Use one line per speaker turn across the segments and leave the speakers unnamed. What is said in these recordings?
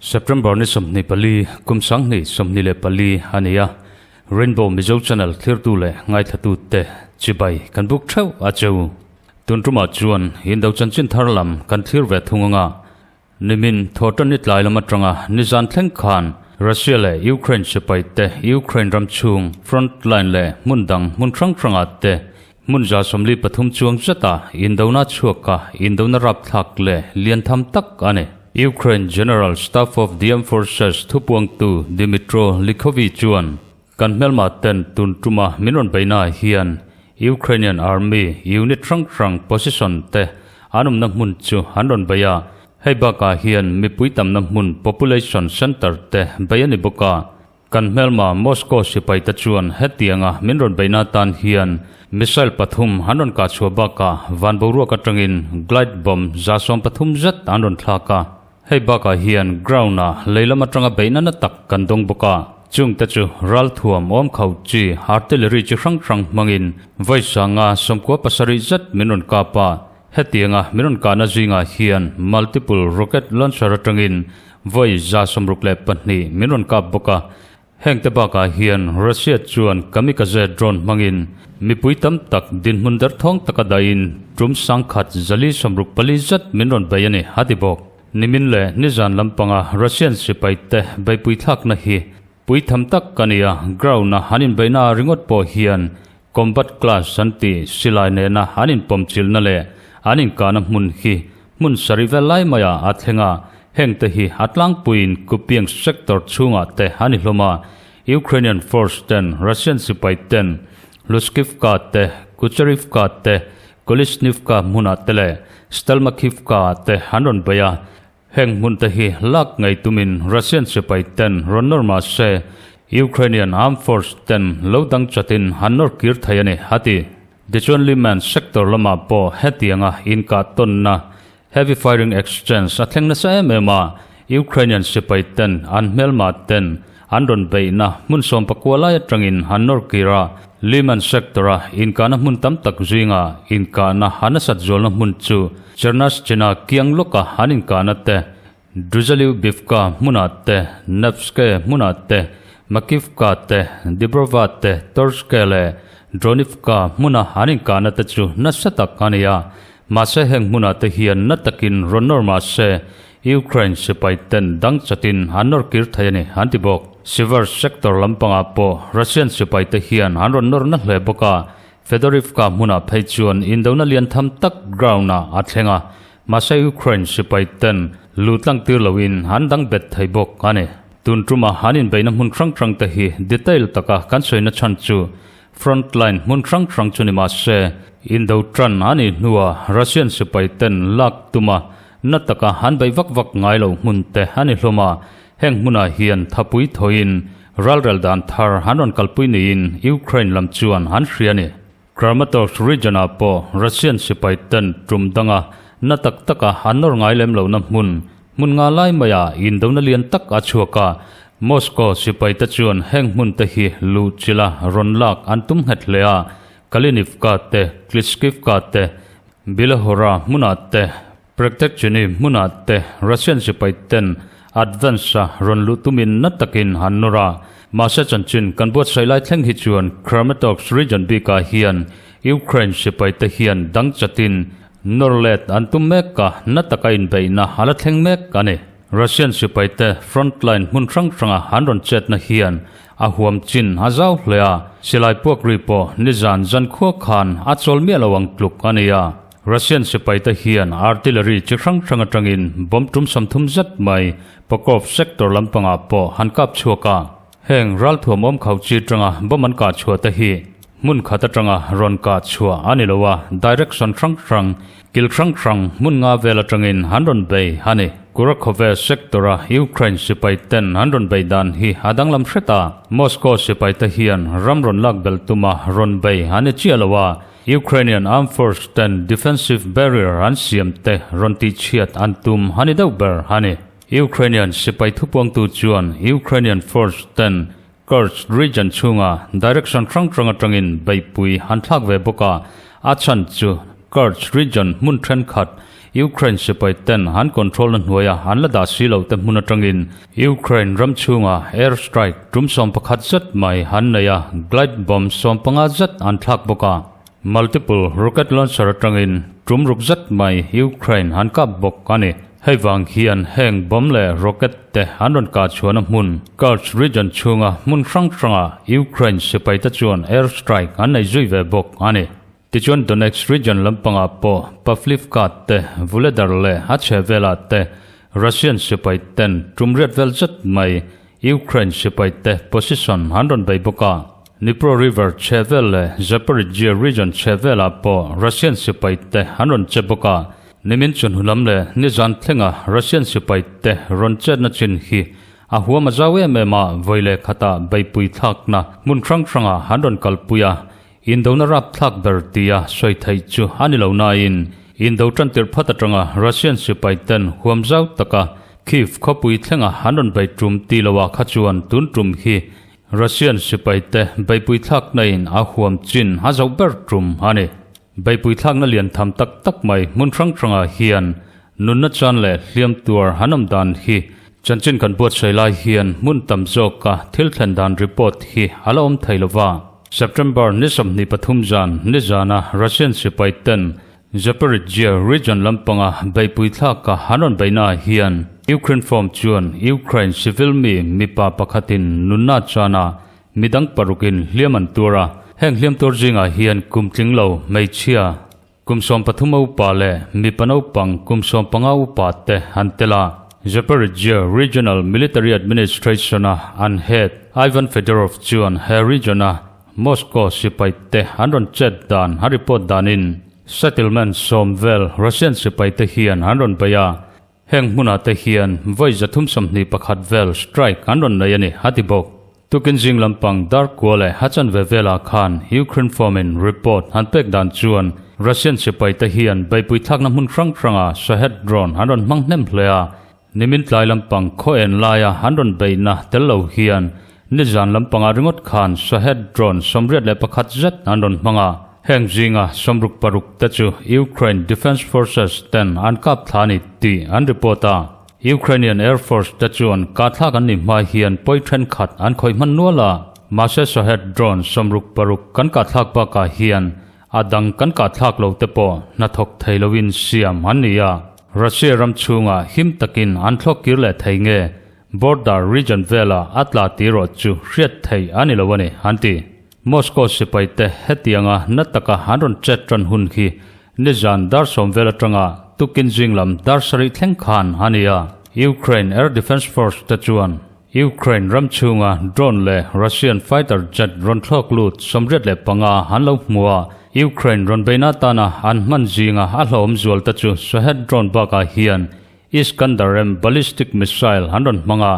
September ni 24, kum 2024 a ni a, Rainbow Mizo Channel thlirtu leh ngaithlatute te chibai kan buk theuh a cheu. Tun tumah chuan Indo chanchin thar lam kan thlir ve thung anga, Nimin thawhtan ni tlai lam atanga nizan thleng khan Russia leh Ukraine sipai te Ukraine ram chhung front line leh hmun dang hmun hrang hrangah te hmun 73 chuang zeta indona chhuaka indona rapthlak leh lian tham tak a ni. Ukraine General Staff of the Armed Forces thupuangtu Dmytro Likhovy chuan kan hmelma ten tun tuma min rawn beihnaah hian Ukrainian Army unit hrang hrang position te an awmna hmun chu an rawn bei a, hei bakah hian mipui tamna hmun population center te bei a ni bawk a. Kan hmelma Moscow sipai te chuan hetianga min rawn beihna atan hian missile pathum an rawn kah chhuah bakah van boruak atangin glide bomb 130 zet an rawn thlak a. Hei bakah hian ground-ah lei lam atanga beihna na tak kan dawng bawk a, chungte chu ralthuam awm kho chi artillery chi hrang hrang hmangin vawi sanga 97 zet min rawn kap a, hetianga min rawn kahna zingah hian multiple rocket launcher atangin vawi 62 min rawn kap bawk a. Hengte bakah hian Russia chuan kamikaze drone hmangin mipui tam tak dinhmun derthawng taka dahin tum sangkhat 464 zet min rawn bei a ni, a ti bawk. Nimin leh nizan lampanga Russian sipaite beipui thlakna hi pui tham tak a ni a, ground-a an inbeihna ringawt pawh hian combat class an tih silai nena an inpawmchilhna leh an inkahna hmun hi hmun sarih vel lai maiah a thleng a, hengte hi a tlangpuiin Kupiansk sector chhungah te a ni hlawm a, Ukrainian force ten Russian sipai ten Hlushkivka te, Kucherivka te, Kolisnivka hmunah te leh Stelmakhivka ah te an rawn bei a, heng hmun te hi lak ngei tumin Russian sipai ten rawn nawr mah se Ukrainian armed force ten lo dang chatin an nawr kir thei a ni, a ti. Tichuan Liman sector lamah pawh hetianga inkah tawnna, heavy firing exchange, a thleng nasa em em a, Ukrainian sipai ten an hmelma ten an rawn beihna hmun 19 lai atangin an nawr kir a, Liman sector-a inkahna hmun tam tak zinga inkahna a nasat zualna hmun chu Chernaschina kiang lawka an inkahna te, Druzhelyubivka hmunah te, Nevske hmunah te, Makivka te, Dibrova te, Torske leh Dronivka hmuna an inkahna te chu nasa tak a ni a. Mahse heng hmunah te hian na takin rawn nawr mah se, Ukraine sipai ten dang chatin an nawr kir thei a ni, an ti bawk. Siversk sector lampangah pawh Russian sipai te hian an rawn nawr na hle bawk a, Fedorivka hmunah phei chuan indona lian tham tak ground-ah a thleng a, Mahse Ukraine sipai ten lu tlang tir loin an dang bet thei bawk a ni. Tun tuma an inbeihna hmun hrang hrang te hi detail taka kan sawina chhan chu front line hmun hrang hrang chu ni mahse indo tan a nih hnua Russian sipai ten lak tuma na taka an beih vak vak ngai lo hmun te a ni hlawm a, heng hmunah hian thapui thawiin ralrel dan thar an rawn kalpui niin Ukraine lam chuan an hria a ni. Kramatorsk region-ah pawh Russian sipai ten tum danga na tak taka an nawr ngai lem lohna hmun, hmun nga lai maiah indona lian tak a chhuak a. Moscow sipai te chuan heng hmun te hi luh chila rawn lak an tum nghet hle a, Kalinivka te, Klitschivka te, Bilahora hmunah te, Predtechny hmunah te Russian sipai ten advance-a rawn luh tumin na takin an nawr a. Mahse chanchin kan buatsaih lai thleng hi chuan Kramatorsk region bikah hian Ukraine sipai te hian dang chatin nawr let an tum mek a, na taka inbeihna a la thleng mek a ni. Russian sipai te front line hmun hrang hranga an rawn chetna hian a huam chin a zau hle a, silai puak ri pawh nizan zankhua khan a chawl miah lo ang tluk a ni a. Russian sipaite hian artillery chi hrang hrang atangin bomb tum 30 zet mai Pokov sector lampangah pawh han kap chhuak a. Heng ralthuam awm khau chi atanga bomb an kah chhuah te hi hmun khat atanga rawn kah chhuah a ni lo a, direction hrang hrang, kil hrang hrang hmun nga vel atangin an rawn bei a ni. Kurakhove sector-a Ukraine sipai ten an rawn bei dan hi a danglam hret a, Moscow sipaite hian ram rawn lak belh tuma rawn bei an ni chiah lo a, Ukrainian Armed Force ten defensive barrier an siam te rawn tihchhiat an tum a ni deuh ber a ni. Ukrainian sipai thupuangtu chuan Ukrainian Force ten Kursk region chhunga direction hrang hrang atangin beihpui an thlak ve bawk a, a chhan chu Kursk region hmun thenkhat Ukraine sipai ten an control na hnuaia an la dah si loh te hmun atangin Ukraine ram chhunga air strike tum 11 zet mai an nei a, glide bomb 15 zet an thlak bawk a. Multiple rocket launcher atangin tum ruk zet mai Ukraine an kap bawk a ni. Hei vang hian heng bomb leh rocket te an rawn kah chhuahna hmun Kursk region chhunga hmun hrang hranga Ukraine sipai te chuan air strike an nei zui ve bawk a ni. Tichuan Donetsk region lampangah pawh Pavlivka te, Vuhledar leh a chhehvelah te Russian sipai ten tum riat vel zet mai Ukraine sipai te position an rawn bei bawk a. Dnipro River chhehvel leh Zaporizhzhia region chhehvelah pawh Russian sipai te an rawn che bawk a. Nimin chawhnu lam leh nizan thlenga Russian sipai te rawn chetna chin hi a huam a zau em em a, vawi leh khatah beihpui thlakna hmun hrang hrangah an rawn kalpui a. Indona rapthlak ber tia sawi theih chu a ni lo nain, indo tan tirh phat atanga Russian sipai ten huam zau taka Kyiv khawpui thlenga an rawn bei tum ti loah kha chuan tun tum hi Russian sipai te beihpui thlakna in a huam chin a zoh ber tum a ni. Beihpui thlakna lian tham tak tak mai hmun hrang hrangah hian nunna chan leh hliam tuar an awm dan hi chanchin kan buatsaih lai hian hmun tam zawka thil thlen dan report hi a la awm thei lova. September ni 23 zan nizana Russian sipai ten Zaporizhzhia region lampanga beihpui thlaka an rawn beihnaah hian Ukrinform chuan Ukraine civil mi mipa pakhatin nunna chana midang parukin hliam an tuar a. Heng hliam tuar zingah hian kum tling lo hmeichhia kum 13 a upa leh mipa naupang kum 15 upa te an tel a. Zaporizhzhia Regional Military Administration-a an head Ivan Fedorov chuan he region-a Moscow sipai te an rawn chet dan a report danin settlement sawm vel Russian sipai te hian an rawn bei a, heng hmunah te hian vawi 321 vel strike an rawn nei a ni, a ti bawk. Tukin zing lampang dar kua leh a chanve velah khan Ukrinform-in report an pek dan chuan Russian sipai te hian beihpui thlakna hmun hrang hranga Shahed drone an rawn hmang hnem hle a, Nimin tlai lampang khaw en laia an rawn beihna tel lo hian nizan lampangah ringawt khan Shahed drone 81 zet an rawn hmang a, heng zinga 66 te chu Ukraine Defence Forces ten an kap thla a ni tih an report a. Ukrainian Air Force te chuan kahthlak an nih hma hian pawi thenkhat an khawih hman nual a, mahse Shahed drone 66 kan kahthlak bakah hian A dang kan kahthlak lo te pawh hnathawk thei loin siam an ni a. Russia ram chhungah him takin an thlawk kir leh thei nge border region velah a tla tih erawh chu hriat theih a ni lo a ni, an ti. Moscow sipai te hetianga na taka an rawn chet tan hun hi nizan dar 10 vel atanga tukin zing lam dar 7 thleng khan a ni a. Ukraine Air Defence Force te chuan Ukraine ram chhunga drone leh Russian fighter jet rawn thlawk lut 85 an lo hmu a, Ukraine rawn beihna atana an hman zinga a hlauhawm zual te chu Shahed drone bakah hian Iskander-M ballistic missile an rawn hmang a,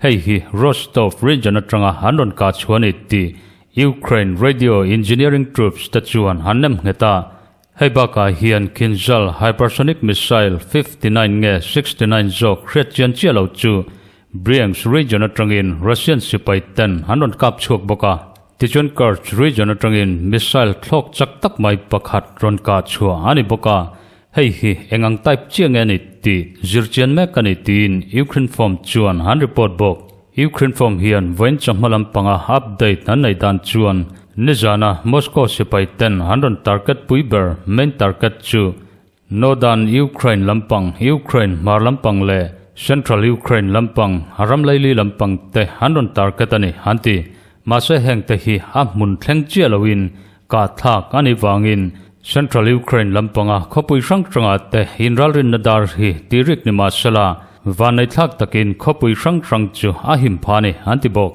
hei hi Rostov region atanga an rawn kah chhuah a ni tih Ukraine radio engineering troops te chuan an nem nghet a. Hei bakah hian Kinzhal hypersonic missile 59 nge 69 zawk hriat chian chiah lo chu Bryansk region atangin Russian sipai ten an rawn kap chhuak bawk a. Tichuan Kursk region atangin missile thlawk chak tak mai pakhat rawn kah chhuah a ni bawk a. Hei hi eng ang type chiah nge a ni tih zir chian mek a ni tiin Ukrinform chuan an report bawk. Ukrinform hian vawiin chawhma lampanga update an nei dan chuan nizana Moscow sipai ten an rawn target pui ber main target chu Northern Ukraine lampang, Ukraine hmar lampang leh Central Ukraine lampang, a ram laili lampang te an rawn target a ni, an ti. Mahse heng te hi a hmun thleng chiah loin kah thlak a nih vangin Central Ukraine lampanga khawpui hrang hrangah te inralrinna dar hi tih rik ni mahsela vannei thlak takin khawpui hrang hrang chu a him pha a ni, an ti bawk.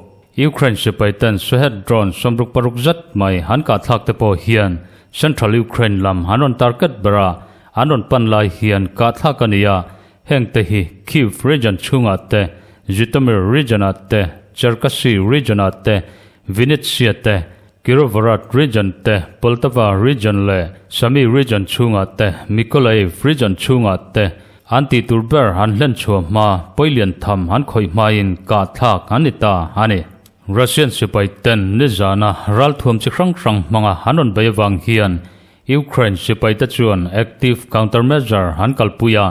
Ukraine sipai ten Shahed drone 66 zet mai an kah thlak te pawh hian Central Ukraine lam an rawn target ber a, an rawn pan lai hian kah thlak a ni a, heng te hi Kyiv region chhungah te, Zhytomyr region ah te, Cherkasy region ah te, Vinnytsia te, Kirovohrad region te, Poltava region leh Sumy region chhungah te, Mykolaiv region chhungah te an tih tur ber an hlen chhuah hma, pawilian tham an khawih hmain kah thlak an ni ta a ni. Russian sipai ten nizana ralthuam chi hrang hrang hmanga an rawn bei avang hian Ukraine sipai te chuan active countermeasure an kalpui a,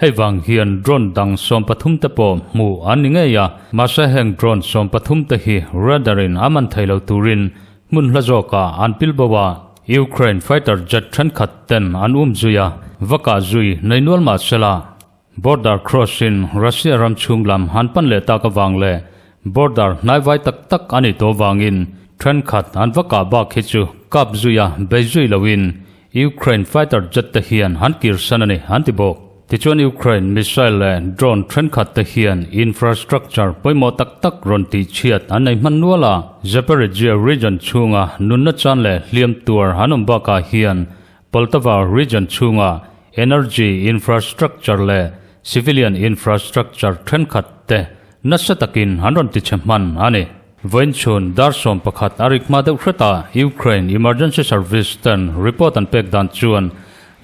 hei vang hian drone dang 13 te pawh hmuh an ni ngei a, mahse heng drone 13 te hi radar in a man thei lo turin hmun hla zawkah an pil bo a, Ukraine fighter jet thenkhat ten an um zui a, va kah zui nei nual mah sela. Border cross in Russia ram chhung lam han pan leh tak avang leh border hnaivai tak tak a nih tawh vangin thenkhat an va kah bak hi chu kap zuia bei zui loin Ukraine fighter jet te hian han kirsan a ni an ti bawk. Tichuan Ukraine missile leh drone thenkhat te hian infrastructure pawimawh tak tak rawn tih chhiat an nei hman nual a, Zaporizhzhia region chhunga nunna chan leh hliam tuar an awm bakah hian Poltava region chhunga energy infrastructure leh civilian infrastructure thenkhat te nasa takin an rawn tichhe hman a ni. Vawiinchhun dar 11 a rik hma deuh hretah Ukraine emergency service ten report an pek dan chuan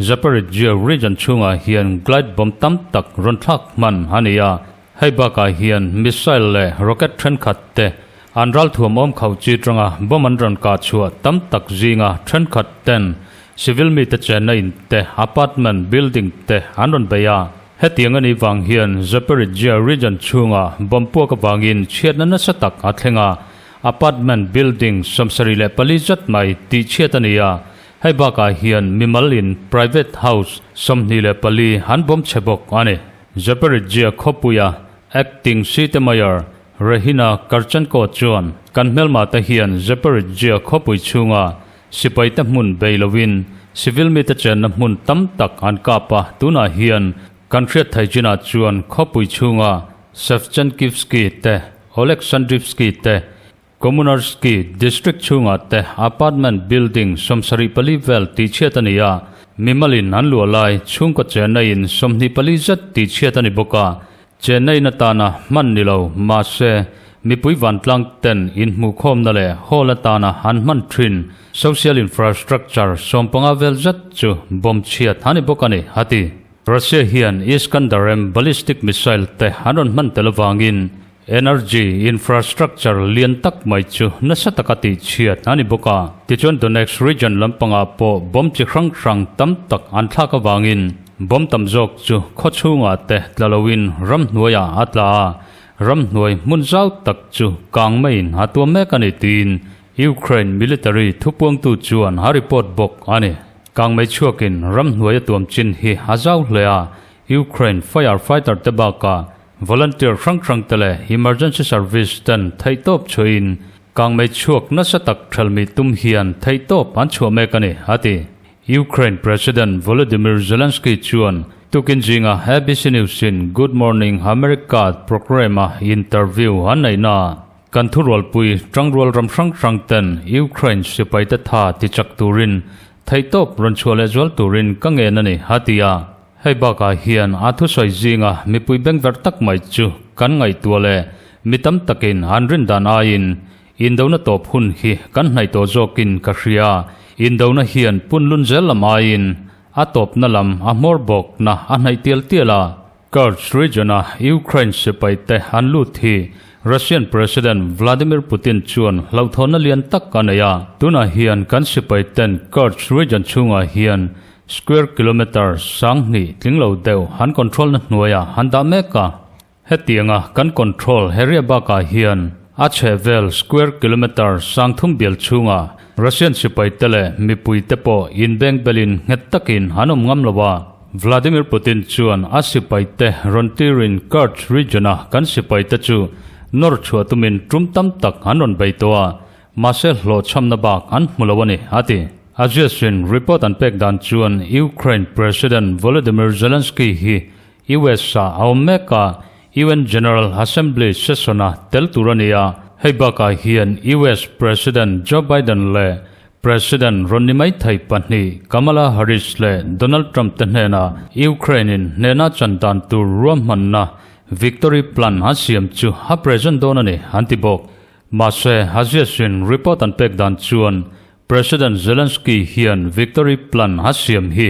Zaporizhzhia region chhungah hian glide bomb tam tak rawn thlak hman a ni a, hei bakah hian missile leh rocket thenkhat te an ralthuam awm khauh chi tanga bomb an rawn kah chhuah tam tak zinga thenkhat ten civil mite chenna in te, apartment building te an rawn bei a. Hetiang a nih vang hian Zaporizhzhia region chhunga bomb puak avangin chhiatna nasa tak a thleng a, apartment building 74 zat mai tih chhiat a ni a. Hei bakah hian mimal in private house 24 an bomb chhe bawk a ni. Zaporizhzhia khawpuia acting city mayor Rehina Karchenko chuan kan hmelma te hian Zaporizhzhia khawpui chhunga sipai te hmun bei lovin civil mite chenna hmun tam tak an kap a, tunah hian kan hriat thei chinah chuan khawpui chhunga Shevchenkivsky te, Oleksandrivsky te, Kommunarsky district chhungah te apartment building 74 vel tih chhiat a ni a, mimalin an luah lai chhungkaw chenna in 24 zet tih chhiat a ni bawk a, chenna in atana hman ni lo mahse mipui vantlang ten inhmuhkhawmna leh hall atana an hman thin social infrastructure 15 vel zet chu bomb chhiat a ni bawk a ni, a ti. Russia hian Iskander-M ballistic missile te an rawn hman tel avangin Energy infrastructure lian tak mai chu nasa taka tih chhiat a ni bawk a. Tichuan Donetsk region lampangah pawh bomb chi hrang hrang tam tak an thlak avangin bomb tam zawk chu khaw chhungah te tla loin ramhnuaiah a tla a, ramhnuai hmun zau tak chu kang maiin a tuam mek a ni tiin Ukraine military thupuangtu chuan a report bawk a ni. Kang mai chhuakin ramhnuai a tuam chin hi a zau hle a, Ukraine firefighter te bakah Volunteer hrang hrang te leh emergency service ten theihtawp chhuahin kangmei chhuak nasa tak thelmi tum hian theihtawp an chhuah mek a ni, a ti. Ukraine President Volodymyr Zelensky chuan tukin zinga ABC News in Good Morning America programme a interview an neihna kan thurualpui tangrual ram hrang hrang ten Ukraine sipai te tha tichak turin theihtawp rawn chhuah leh zual turin ka ngen a ni, a ti a. Hei bakah hian a thusawi zinga mipui bengverh tak mai chu kan ngaihtuah leh mi tam takin an rin dan aiin indona tawp hun hi kan hnaih tawh zawkin ka hria. Indona hian punlun zel lam aiin a tawpna lam a hmawr bawkna a hnaih tial tial a. Kursk region-a Ukraine sipai te an lut hi Russian President Vladimir Putin chuan hlauhthawnna lian tak a nei a. Tunah hian kan sipai ten Kursk region chhungah hian Square kilometre 2000 tling lo deuh han control na hnuaiah han dah mek a. Hetianga kan control area bakah hian a chhehvel square kilometre 3000 bial chhungah Russian sipai te leh mipui te pawh inbeng belin nghet takin an awm ngam lo a. Vladimir Putin chuan a sipai te rawn tirin Kursk region-a kan sipai te chu nawr chhuah tumin tum tam tak an rawn bei tawh a. Mahse hlawhchhamna bak an hmu lo a ni, a ti. Axios-in report an pek dan chuan Ukraine President Volodymyr Zelensky hi US-ah a awm mek a, UN General Assembly session-a tel tur a ni a. Hei bakah hian US President Joe Biden leh President rawn ni maithei pahnih Kamala Harris leh Donald Trump te hnenah Ukraine-in hnena chan dan tur ruahmanna Victory Plan a siam chu a present dawn a ni, an ti bawk. Mahse, Axios-in report an pek dan chuan President Zelensky hian victory plan a siam hi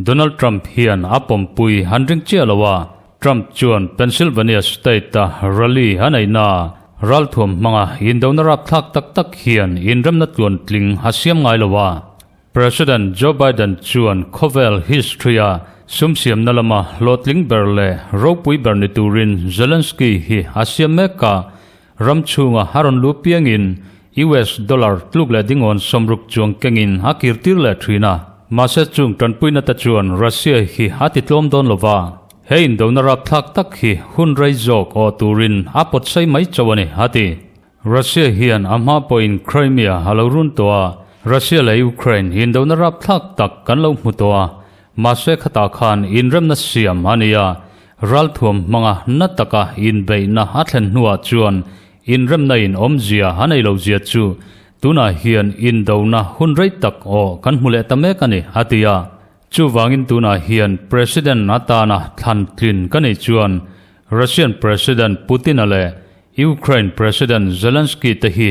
Donald Trump hian a pawmpui an ring chiah lo a, Trump chuan Pennsylvania state-a rally a neihna. Ralthuam hmanga indona rapthlak tak tak hian inremna tluantling a siam ngai lo a. President Joe Biden chuan khawvel history-a sum siamna lama hlawhtling ber leh ropui ber ni turin Zelensky hi a siam mek a, ram chhunga a rawn lu piangin US dollar tluk leh dingawn 60 chuang kengin a kirtir leh thin a. Mahse chung tanpuina te chuan Russia hi a titlawm dawn lo va. He indona rapthlak tak hi hun rei zawk awh turin a pawt sei mai chauh a ni, a ti. Russia hian a hma pawhin Crimea a lo run tawh a, Russia leh Ukraine indona rapthlak tak kan lo hmu tawh a, mahse khatah khan inremna siam a ni a, ralthuam hmanga na taka inbeihna a thlen hnuah chuan inremna in awmzia a nei lo zia chu tunah hian indona hun rei tak awh kan hmu leh ta mek a ni, a ti a. Chuvangin tunah hian President atana thlan tlin ka neih chuan Russian President Putin-a leh Ukraine President Zelensky te hi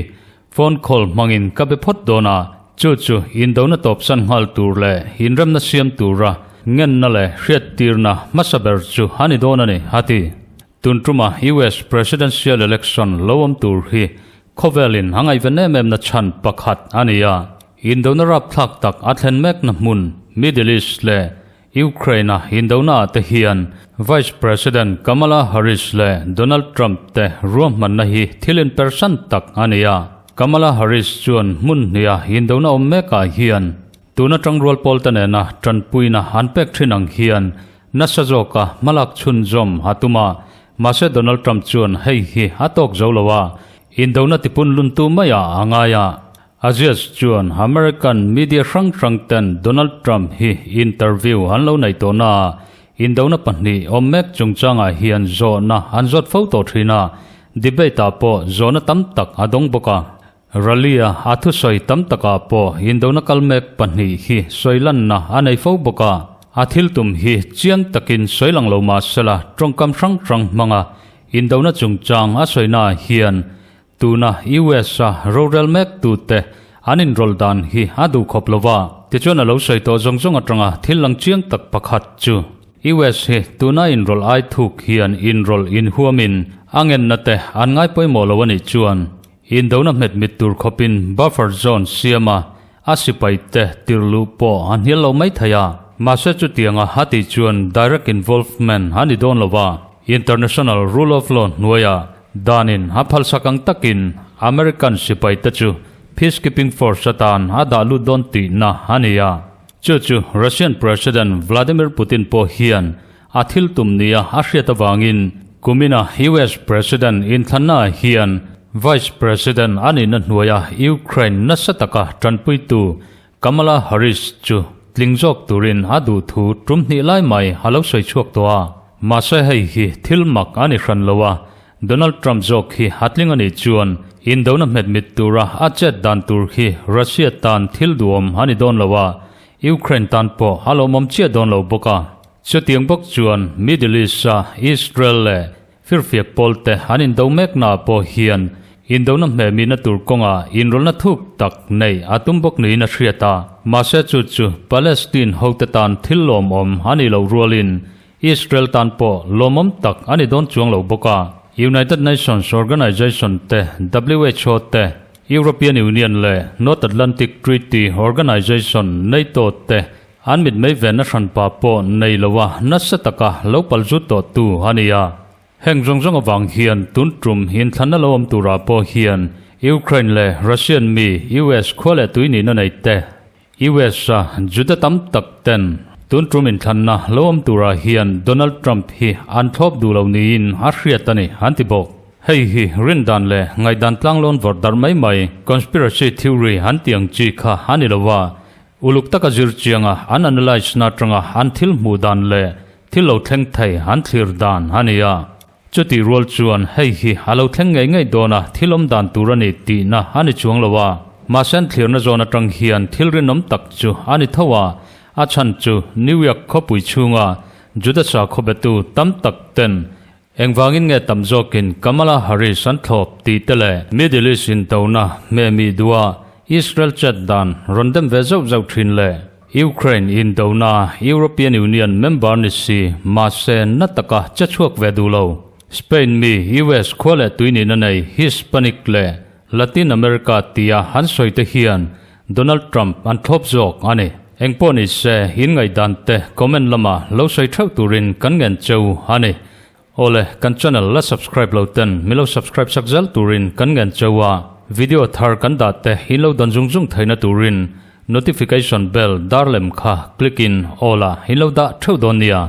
phone call hmangin ka be phawt dawn a, chu chu indona tawpsan nghal tur leh inremna siam tura ngenna leh hriattirna hmasa ber chu a ni dawn a ni, a ti. Tun tuma US Presidential Election lo awm tur hi Khawvelin a ngaihven em em na chhan pakhat a ni a, indona rapthlak tak a thlen mekna hmun Middle East leh Ukraine-a indona ah te hian Vice President Kamala Harris leh Donald Trump te ruahmanna hi thil inpersan tak a ni a. Kamala Harris chuan hmun hniha indona awm mekah hian tuna tangrual pawlte nena tanpuina an pek thin ang hian nasa zawka hmalak chhunzawm a tum a, Mahse Donald Trump chuan hei hi a tawk zo lo a, indona tipun luntu maiah a ngai a. Aziz chuan American media hrang hrang ten Donald Trump hi interview an lo nei tawh na a, indona pahnih awm mek chungchangah hian zawhna an zawt fo tawh thin a, debate ah pawh zawhna tam tak a dawng bawk a. Rally-a a thusawi tam takah pawh indona kal mek pahnih hi sawi lanna a nei fo bawk a, a thil tum hi chiang takin sawi lang lo mah sela tawngkam hrang hrang hmanga indona chungchang a sawinaah hian tuna US-a rorel mektute an inrawlh dan hi a duh khawp lo va. Tichuan a lo sawi tawh zawng zawng atanga thil lang chiang tak pakhat chu US hi tuna inrawlh ai thuk hian inrawlh inhuamin a ngenna te an ngai pawimawh lo a nih chuan Indona hmet mit tur khawpin buffer zone siam a, a sipai te tirh luh pawh a hnial lo mai thei a. Mahse chutianga a tih chuan direct involvement a ni dawn lo a, international rule of law hnuaiah danin a phalsak ang takin American sipai te chu peacekeeping force atan a dah lut dawn tihna a ni a. Chu chu Russian President Vladimir Putin pawh hian A thil tum nia a hriat avangin kumina US President inthlannaah hian Vice President a nihna hnuaia Ukraine nasa taka tanpuitu Kamala Harris chu tling zawk turin a duh thu tum hnih lai mai a lo sawi chhuak tawh a. Mahse hei hi thil mak a ni hran lo a, Donald Trump zawk hi a tling a nih chuan indona hmet mit tura a chet dan tur hi Russia tan thil duhawm a ni dawn lo a, Ukraine tan pawh a lawmawm chiah dawn lo bawk a. Chutiang bawk chuan Middle East-a Israel leh firfiak pawlte an indo meknaah pawh hian indona hmehmihna tur kawngah inrawlna thuk tak neih a tum bawk niin a hriat a. Mahse chu chu Palestine hote tan thil lawmawm a nih loh rualin Israel tan pawh lawmawm tak a ni dawn chuang lo bawk a. United Nations Organization te, who te, European Union leh North Atlantic Treaty Organization, NATO, te An mitmei venna hranpa pawh nei lo a nasa taka lo pal zut tawh tu a ni a. Heng zawng zawng avang hian tun tum inthlanna lo awm turah pawh hian Ukraine leh Russian mi US khua leh tui nihna nei te, US a Juda tam tak ten tun tum inthlanna lo awm turah hian Donald Trump hi an thlawp duh lo niin a hriat a ni an ti bawk. Hei hi rindan leh ngaihdan tlanglawn vawrh darh mai mai conspiracy theory an tih ang chi kha a ni lo a, Uluk taka zir chianga an analyse na atanga an thil hmuh dan leh thil lo thleng thei an thlir dan a ni a. Chutih rual chuan hei hi a lo thleng ngei ngei dawn a thil awm dan tur a ni tihna a ni chuang lo a. Mahse an thlirna zawn atang hian thil rinawm tak chu a ni tho a, a chhan chu New York khawpui chhunga Juda sakhaw-betu tam tak ten Engvangin nge tam zawkin Kamala Harris an thlawp tih te leh Middle East intona hmehmih duha Israel chet dan rawn dem ve zauh zauh thin leh Ukraine indona European Union member ni si mahse na taka che chhuak ve duh lo. Spain mi US khua leh tui nihna nei Hispanic leh Latin America tia an sawi te hian Donald Trump an thlawp zawk a ni. Engpawh ni se, in ngaihdan te comment lama lo sawi theuh turin kan ngen cheu a ni. Awle, kan channel la subscribe lo ten min lo subscribe sak zel turin kan ngen cheu a, video thar kan dah te in lo dawn zung zung theihna turin notification bell dar lem kha click in all ah in lo dah theuh dawn nia.